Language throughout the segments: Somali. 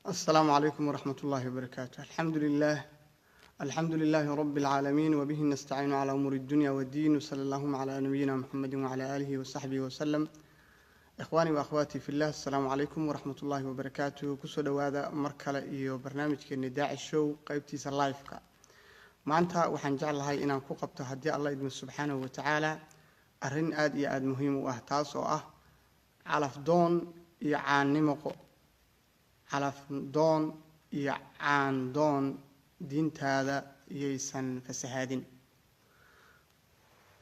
السلام عليكم ورحمة الله وبركاته. الحمد لله، الحمد لله رب العالمين، وبه نستعين على أمور الدنيا والدين، وصلى اللهم على نبينا محمد وعلى آله وصحبه وسلم. إخواني وأخواتي في الله، السلام عليكم ورحمة الله وبركاته. Kusoo dhawaada mar kale iyo barnaamijkeeni Daaci Show qaybtiisa live-ka. Maanta waxaan jeclahay inaan ku qabto, haddii Alla idmo subxaanahu watacaala, arrin aada iyo aada muhiim u ah, taas oo ah calafdoon iyo caannimoqo. Calafdoon iyo caandoon diintaada iyaysan fasahaadin.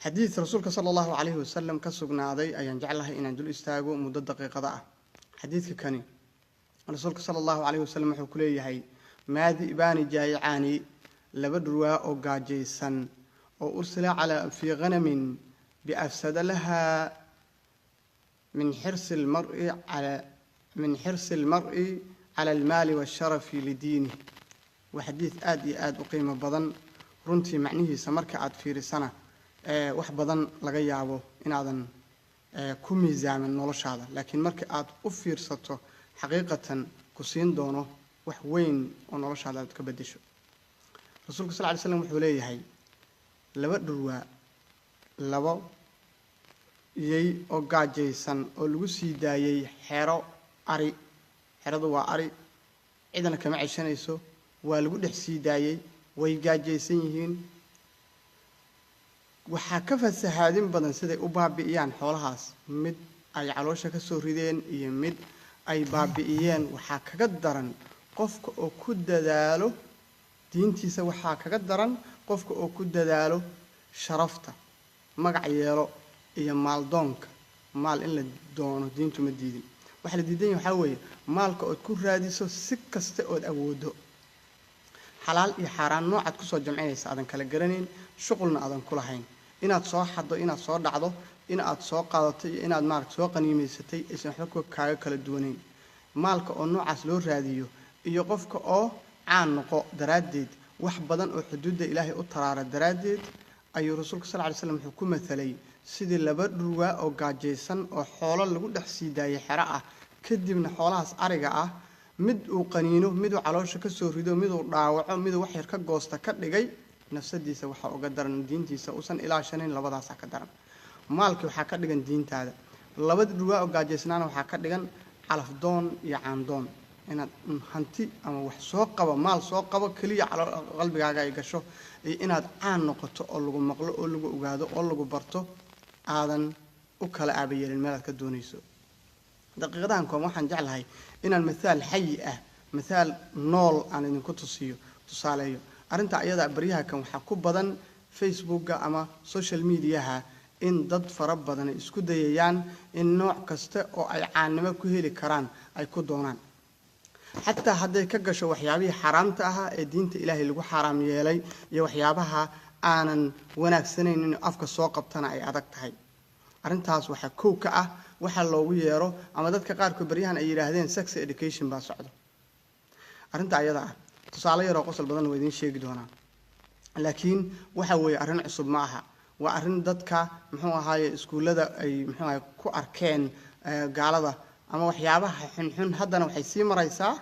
Xadiid rasuulka sala Allahu calayhi wasalam ka sugnaaday ayaan jeclahay inaan dul istaago muddo daqiiqada ah. Xadiidka kani rasuulka sala Allahu calayhi wasalam wuxuu ku leeyahay: "Maa di'baani jaayicaani", laba dhurwaa oo gaajaysan oo "ursila calaa fii ghanamin biafsada laha min xirsi almar'i cala almaali waasharafi lidiinih". Waa xadiid aada iyo aada u qiimo badan runtii. Macnihiisa marka aad fiirisana, wax badan laga yaabo inaadan ku miisaamin noloshaada, laakiin marka aad u fiirsato, xaqiiqatan ku siin doono wax weyn oo noloshaada aad ka bedesho. Rasuulka sal ly slam wuxuu leeyahay: laba dhurwaa, labo yey oo gaajaysan oo lagu sii daayey xero ari. Xeradu waa ari, cidna kama ceshanayso. Waa lagu dhex sii daayey, way gaajaysan yihiin. Waxaa ka fasahaadin badan siday u baabi'iyaan xoolahaas, mid ay caloosha ka soo rideen iyo mid ay baabi'iyeen. Waxaa kaga daran qofka oo ku dadaalo diintiisa. Waxaa kaga daran qofka oo ku dadaalo sharafta, magac yeelo iyo maaldoonka. Maal in la doono diintu ma diidin. Waxaa la diidan yahay waxaa weeye maalka ood ku raadiso si kasta ood awoodo, xalaal iyo xaaraan noocaad kusoo jamcinaysa aadan kala garanayn, shuqulna aadan ku lahayn. Inaad soo xaddo, inaad soo dhacdo, in aad soo qaadato iyo inaad maaragta soo qaniimaysatay aysan waxba kaaga kala duwanayn. Maalka oo noocaas loo raadiyo iyo qofka oo caan noqo daraaddeed wax badan oo xuduudda Ilaahay u taraara daraaddeed, ayuu rasuulka sal ly slam wuxuu ku mathalay sidii laba dhurwaa oo gaajaysan oo xoolo lagu dhex sii daayay xero ah. Kadibna xoolahaas ariga ah mid uu qaniino, miduu caloosha ka soo rido, miduu dhaawaco, miduu wax yar ka goosta ka dhigay. Nafsadiisa waxaa uga daran diintiisa uusan ilaashanayn. Labadaasaa ka daran. Maalkii waxaa ka dhigan diintaada. Labada dhurwaa oo gaajaysnaana waxaa ka dhigan calafdoon iyo caandoon, inaad hanti ama wax soo qabo, maal soo qabo keliya qalbigaaga ay gasho, iyo inaad caan noqoto oo lagu maqlo oo lagu ogaado oo lagu barto, aadan u kala aabayeelin meel aad ka doonayso. Daqiiqadahan kooban waxaan jeclahay inaan mathaal xayi ah, mathaal nool aan idinku tusiyo, tusaaleeyo arrinta ayada. Baryaha kan waxaa ku badan Facebooka ama social mediaha in dad fara badan ay isku dayayaan in nooc kasta oo ay caannimo ku heli karaan ay ku doonaan, xataa hadday ka gasho waxyaabihii xaaraamta ahaa ee diinta Ilaahay lagu xaaraam yeelay iyo waxyaabaha aanan wanaagsanayn inuu afka soo qabtana ay adag tahay. Arrintaas waxaa kow ka ah waxa loogu yeero ama dadka qaarkood baryahan ay yidhaahdeen sex education baa socdo. Arrinta ayada ah tusaale yaroo qosol badan waa idiin sheegi doonaa, laakiin waxa weeye arrin cusub ma aha. Waa arrin dadka, muxuu ahaaye, iskuullada ay, muxuu ahaye, ku arkeen gaalada ama waxyaabaha xunxun. Haddana waxay sii maraysaa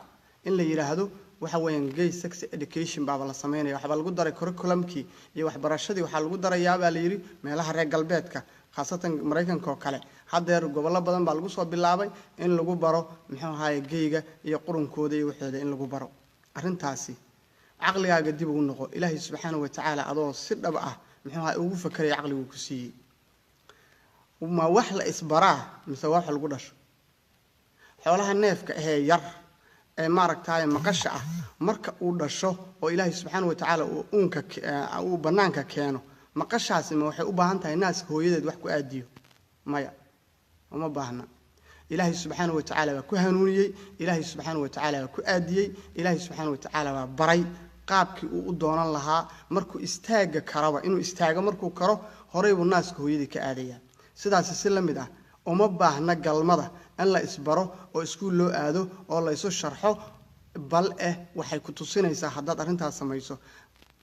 in la yidhaahdo waxa weeyaan gay sex education baaba la sameynaya. Waxbaa lagu daray curriculumkii iyo waxbarashadii. Waxaa lagu darayaa baa la yidhi meelaha reer galbeedka, khaasatan Maraykanka oo kale. Haddeer gobollo badan baa lagu soo bilaabay in lagu baro, muxuu ahaye, gayga iyo qurunkooda iyo waxooda in lagu baro. Arrintaasi caqligaaga dib ugu noqo. Ilaahay subxaanahu watacaala adoo si dhab ah, muxuu ahaye, ugu fakeraya caqliguu ku siiyey, ma wax la isbaraa mise waa wax lagu dhasho? Xoolaha neefka ahee yar ee maaragtaye maqasha ah, marka uu dhasho oo Ilaahay subxaana watacaala uu uunka uu bannaanka keeno, maqashaasi ma waxay u baahan tahay naaska hooyadeed wax ku aadiyo? Maya, uma baahna. Ilaahay subxaana watacaala baa ku hanuuniyey, Ilaahay subxaana watacaala baa ku aadiyey, Ilaahay subxaana watacaala baa baray qaabkii uu u doonan lahaa. Markuu istaaga karaba, inuu istaago markuu karo, horay buu naaska hooyadii ka aadayaa. Sidaasi si la mid ah uma baahna galmada in la isbaro oo iskuul loo aado oo la isu sharxo. Bal eh waxay ku tusinaysaa haddaad arrintaas samayso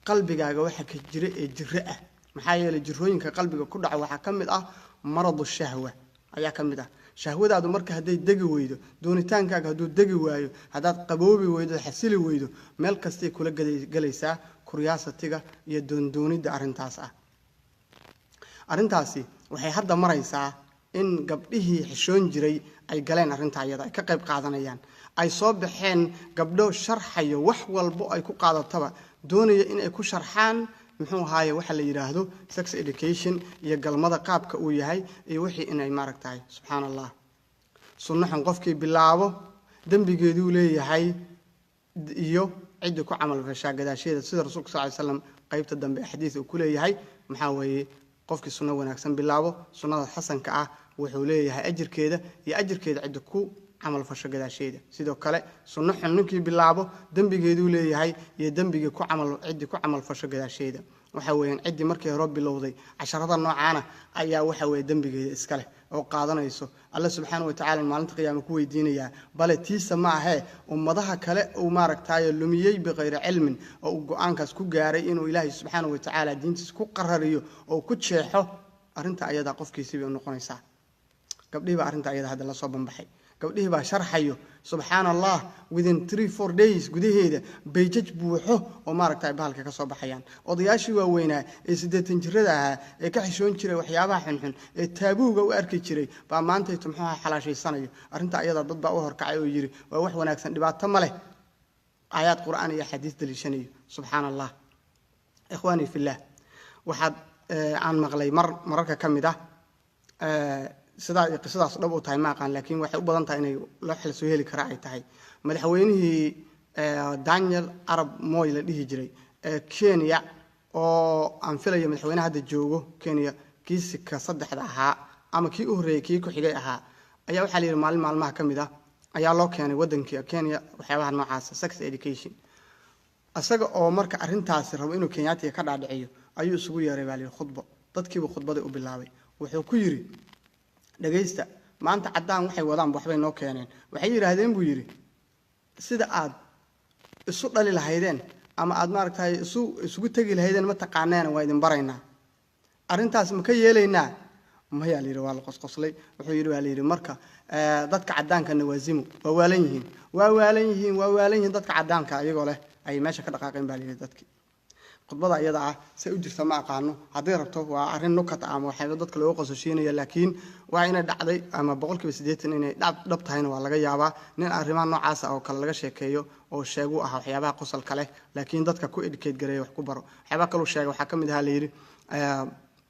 qalbigaaga waxa ka jira ee jiro ah. Maxaa yeelay, jirooyinka qalbiga ku dhaca waxaa ka mid ah maradu shahwa ayaa ka mid ah. Shahwadaadu marka hadday degi weydo, doonitaankaaga hadduu degi waayo, haddaad qaboobi weydo, xasili weydo, meel kastay kula gelaysaa curiosity-ga iyo doondoonidda arrintaas ah. Arrintaasi waxay hadda maraysaa in gabdhihii xishoon jiray ay galeen arrintaa iyada, ay ka qayb qaadanayaan, ay soo baxeen gabdho sharxayo wax walbo ay ku qaadataba, doonaya in ay ku sharxaan, muxuu ahaaye, waxa la yidhaahdo sex education iyo galmada qaabka uu yahay iyo wixii inay maaragtahay. Subxaan Allah, sunno xun qofkii bilaabo dembigeeduu leeyahay iyo ciddii ku camal fashaa gadaasheeda, sida Rasuulka sal ly slam qeybta dambe ee xadiis uu ku leeyahay. Maxaa weeye? Qofkii sunno wanaagsan bilaabo, sunnada xasanka ah, wuxuu leeyahay ajirkeeda iyo ajirkeeda cidda ku camal fasho gadaasheeda. Sidoo kale sunno xun ninkii bilaabo dembigeeduu leeyahay iyo dembigii ku camal ciddii ku camal fasho gadaasheeda. Waxa weeyaan ciddii markii hore bilowday casharada noocaana ayaa waxa weeye dembigeeda iska leh oo qaadanayso. Alle subxaana watacaala maalinta qiyaama ku weydiinayaa, bale tiisa ma ahee, ummadaha kale uu maaragtaaye lumiyey biqayri cilmin oo uu go-aankaas ku gaaray inuu Ilaahay subxaana watacaala diintiisa ku qarariyo oo ku jeexo arrinta ayadaa, qofkiisii bay u noqonaysaa. Gabdhihii baa arrinta ayada hadda lasoo banbaxay, gabdhihii baa sharxayo. Subxaan Allah, within 3-4 days gudaheeda pages buuxo oo maaragta ay bahalka ka soo baxayaan. Odayaashii waaweynaa ee 80 jirada ahaa ee ka xishoon jiray waxyaabaha xunxun ee taboo-ga u arki jiray baa maantaytu muxuuha xalaashaysanayo arrinta ayada. Dad baa u horkacay oo yidhi waa wax wanaagsan, dhibaato ma leh, aayaad Qur'aan iyo axaadiis daliishanayo. Subxaan Allah. Ikhwaanii fillah, waxaad aan maqlay mar mararka ka mid ah, sidaa iyo qisadaas dhab u tahay ma aqaan, laakiin waxay u badan tahay inay loo xil soo heli kara ay tahay. Madaxweynihii Daniel Arap Moi la dhihi jiray ee Kenya, oo aan filayo madaxweynaha hadda joogo Kenya kiisi ka saddexda ahaa ama kii u horreeyey kii ku xigay ahaa, ayaa waxaa la yidhi maalin maalmaha ka mid ah ayaa loo keenay waddankii Kenya waxyaabaha noocaasa, sex education. Isaga oo marka arrintaasi rabo inuu Kenyaatiga ka dhaadhiciyo ayuu isugu yeeray baa la yidhi khudbo. Dadkiibu khudbadii u bilaabay. Wuxuu ku yidhi: "Dhagaysta, maanta caddaan waxay wadaan waxbay noo keeneen. Waxay yidhaahdeen," buu yidhi, "sida aad isu dhali lahaydeen ama aad maaragtay isugu tegi lahaydeen ma taqaaneena, waa idin baraynaa. Arrintaas ma ka yeelaynaa?" Mayaa la yidhi. Waa la qosqoslay. Wuxuu yidhi, waa la yidhi, marka dadka caddaanka nawaasimu waa waalan yihiin, waa waalan yihiin, waa waalan yihiin dadka caddaanka, iyagoo leh ay meesha ka dhaqaaqeen baa la yidhi dadkii. Khudbada iyada ah say u jirta ma aqaano. Hadday rabto waa arrin nukat ama waxyaaba dadka looga qososhiinaya, laakiin waa inay dhacday ama 80% inay dhab tahayna waa laga yaabaa. Nin arrimaha noocaasa oo kale laga sheekeeyo oo sheegu ahaa waxyaabaha qosolka leh, laakiin dadka ku educate gareeya, wax ku baro. Waxyaabaha kaluu sheegay waxaa ka mid ahaa, la yidhi,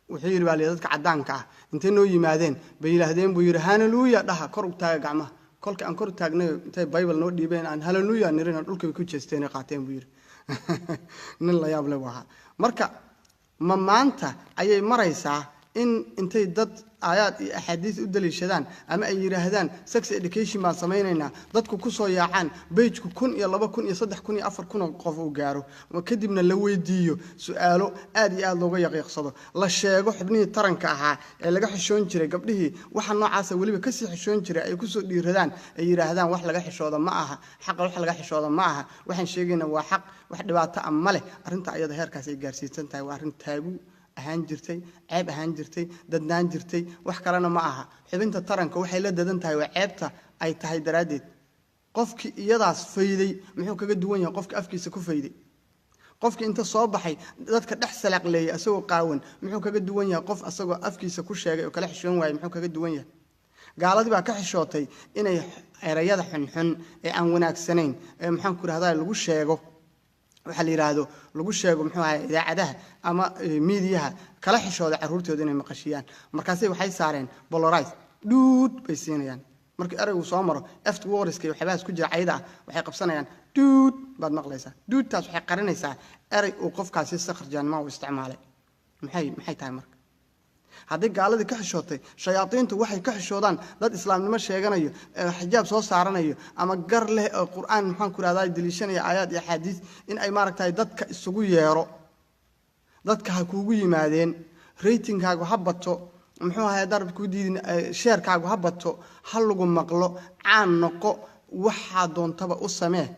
wuxuu yidhi baa la yidhi, dadka caddaanka ah intay noo yimaadeen bay yidhaahdeen, buu yidhi, "Hallelujah dhaha, kor u taaga gacmaha." Kolka aan kor u taagnay, intay Bible noo dhiibeen, aan hallelujah nirina, dhulka bay ku jeesteen, qaateen, buu yidhi. Nin la yaab leh buu ahaa. Marka ma maanta ayay maraysaa in intay dad aayaad iyo axaadiis u daliishadaan ama ay yidhaahdaan sex education baan samaynaynaa, dadku kusoo yaacaan page-ku 1000 iyo 2000 iyo 3000 iyo 4000 oo qof uu gaaro, kadibna la weydiiyo su-aalo aad iyo aad looga yaqiiqsado, la sheego xubnihii taranka ahaa ee laga xishoon jiray, gabdhihii waxa noocaasa weliba kasii xishoon jiray ay kusoo dhiiradaan, ay yidhaahdaan wax laga xishooda ma aha, xaqa wax laga xishooda ma aha, waxaan sheegayna waa xaq, wax dhibaato ah ma leh. Arrinta ayada heerkaas ay gaarsiisan tahay waa arrin taboo ahaan jirtay, ceeb ahaan jirtay, dadnaan jirtay. Wax kalena ma aha, xubinta taranka waxay la dadan tahay waa ceebta ay tahay daraaddeed. Qofkii iyadaas fayday muxuu kaga duwan yahay qofkii afkiisa ku fayday? Qofkii inta soo baxay dadka dhex salaaqleeyay asagoo qaawan muxuu kaga duwan yahay qof asagoo afkiisa ku sheegay oo kala xishoon waayay? Muxuu kaga duwan yahay? Gaaladii baa ka xishootay inay erayada xunxun ee aan wanaagsanayn ee maxaan ku rahdaa lagu sheego, waxaa la yidhaahdo lagu sheego, muxuu ahay, idaacadaha ama miidiyaha, kala xishooda carruurtooda inay maqashiyaan. Markaasay waxay saareen polarize, duud bay siinayaan markii eraygu soo maro. F words-ka iyo waxyaabahaas ku jira cayda ah waxay qabsanayaan, duud baad maqlaysaa. Duudtaas waxay qarinaysaa erey uu qofkaasi sakharjaanima u isticmaalay. Maxay tahay marka haddii gaaladii ka xishootay? Shayaadiintu waxay ka xishoodaan dad islaamnimo sheeganayo, xijaab soo saaranayo ama gar leh oo Qur-aan, maxaan ku rahdaa, daliishanaya aayaad iyo axaadiis, in ay maaragtay dadka isugu yeero. Dadka ha kuugu yimaadeen, rating-kaagu ha bato, muxuu ahay darab kuu diidin, share-kaagu ha bato, ha lagu maqlo, caan noqo, waxaa doontaba u samee.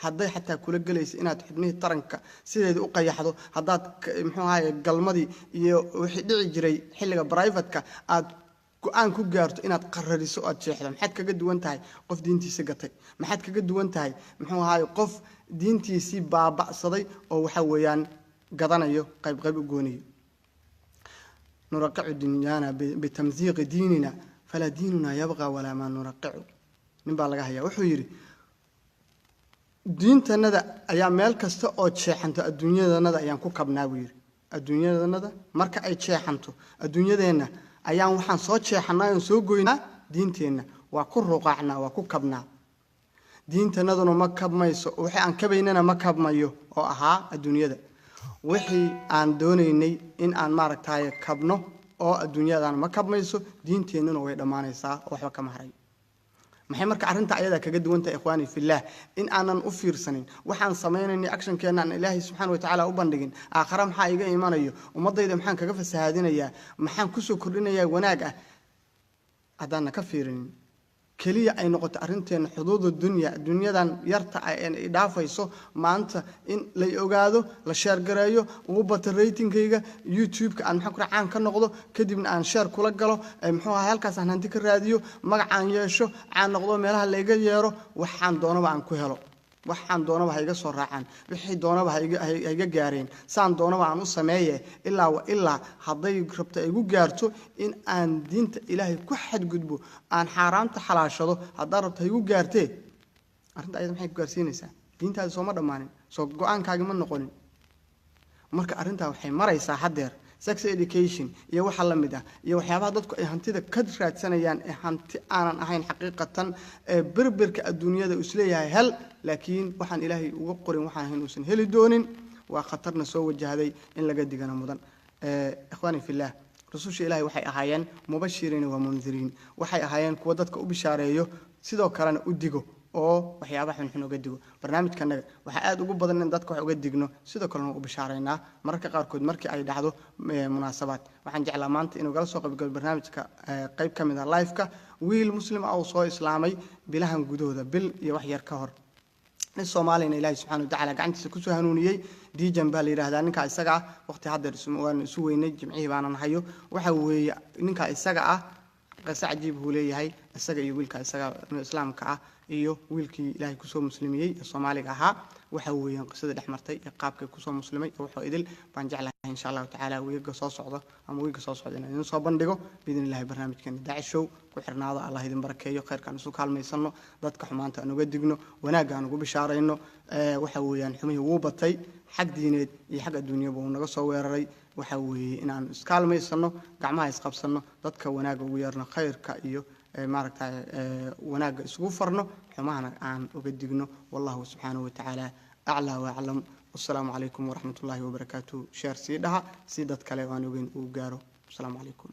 Hadday xataa kula gelaysa inaad xubnihii taranka sideeda u qayaxdo, haddaad muxuu ahaye galmadii iyo wixii dhici jiray xilliga private-ka aad Go'aan ku gaarto inaad qarariso oo aad jeexdo, maxaad kaga duwan tahay qof diintiisa gatay? Maxaad kaga duwan tahay, muxuu ahaay, qof diintiisii baaba'saday oo waxa weeyaan gadanayo, qayb qayb u goonayo? Nuraqicu dunyaana bitamsiiqi diinina, falaa diinuna yabqa walaa maa nuraqicu. Nin baa laga hayaa, wuxuu yidhi: diintanada ayaa meel kasta oo jeexanto adduunyadanada ayaan ku kabnaa, buu yidhi. Adduunyadanada marka ay jeexanto, adduunyadeenna ayaan waxaan soo jeexanaa oon soo goynaa diinteenna, waa ku ruqaacnaa, waa ku kabnaa. Diintanaduna ma kabmayso, wixii aan kabaynana ma kabmayo oo ahaa adduunyada. Wixii aan doonaynay in aan maaragtaye kabno oo adduunyadan ma kabmayso, diinteennuna way dhammaanaysaa oo waxba kama haray. Maxay marka arrinta ayadaa kaga duwan tahay, ikhwaani fillaah, in aanan u fiirsanin waxaan samaynaynay, actionkeena aan Ilaahay subxaana wa tacaala u bandhigin? Aakhare maxaa iga imanayo? Ummaddayda maxaan kaga fasahaadinayaa? Maxaan kusoo kordhinayaa wanaag ah? Haddaana ka fiirinin, keliya ay noqoto arrinteena xuduuda dunya, adduunyadan yarta ah ee dhaafayso maanta, in lay ogaado, la share gareeyo, ugu bato ratingkayga YouTube-ka, aan maxaan ku caan ka noqdo, kadibna aan share kula galo, muxuu ahay, halkaas aan hanti ka raadiyo, magacaan yeesho, caan noqdo, meelaha layga yeero, waxaan doonaba aan ku helo, waxaan doonaba ha iga soo raacaan, wixii doonaba ha iga gaareen, saan doonaba aan u sameeye, ilaa wa ilaa hadday rabto ay igu gaarto in aan diinta Ilaahay ku xadgudbo, aan xaaraamta xalaashado, haddaa rabto ha igu gaartee, arrinta ayada maxay ku gaarsiinaysaa? Diintaadi sooma dhammaanin? Soo go'aankaagi ma noqonin? Marka arrintaa waxay maraysaa haddeer sex education iyo waxa la mid ah iyo waxyaabaha dadku ay hantida ka raadsanayaan, ee hanti aanan ahayn xaqiiqatan, ee berberka adduunyada uu isleeyahay hel, laakiin waxaan Ilaahay uga qorin waxaan ahayn uusan heli doonin. Waa khatarna soo wajahday in laga digana mudan. Ikhwaani fillaah, rususha Ilahay waxay ahaayeen mubashiriin wa mundiriin. Waxay ahaayeen kuwa dadka u bishaareeyo, sidoo kalena u digo oo waxyaabaha xunxun uga digo. Barnaamijkanaga waxaa aada ugu badan in dadka wax uga digno, sidoo kalena u bishaaraynaa mararka qaarkood markii ay dhacdo munaasabaad. Waxaan jeclaa maanta inuu gala soo qaybgalo barnaamijka qayb ka mid ah live-ka wiil Muslim ah oo soo islaamay bilahan gudahooda, bil iyo wax yar ka hor, nin Soomaaliyana Ilaahay subxana wa tacaala gacantiisa kusoo hanuuniyey. Dijan baa la yidhahdaa ninkaa isaga ah. Waqti haddeer waanu isu weynay, jimcihii baanan hayo. Waxa weeye ninkaa isaga ah qiso cajiib buu leeyahay, isaga iyo wiilka isaga islaamka ah iyo wiilkii Ilaahay kusoo muslimiyey ee Soomaaliga ahaa. Waxa weeyaan qisada dhex martay iyo qaabkay kusoo muslimay iyo wuxuu idil baan jeclahay, insha Allahu tacaala, wiiga soo socdo ama wiiga soo socda inaan idin soo bandhigo biidni Illahi. Barnaamijkeena Daacishow ku xirnaado. Allah idin barakeeyo. Khayrkaan isu kaalmaysano, dadka xumaanta aan uga digno, wanaagga aan ugu bishaarayno. Waxa weeyaan xumihii wuu batay, xag diineed iyo xag adduunyaba uu naga soo weeraray. Waxa weeye inaan iskaalmaysano, gacmaha isqabsano, dadka wanaagga ugu yeerno, khayrka iyo maaragtay wanaagga isugu farno, xumahana aan uga digno. Wallahu subxaanahu watacaala aclaa waaclam. Wasalaamu calaykum waraxmat ullahi wabarakaatuh. Share sii dhaha si dad kale oo aan ogeyn uu gaaro. Asalaamu calaykum.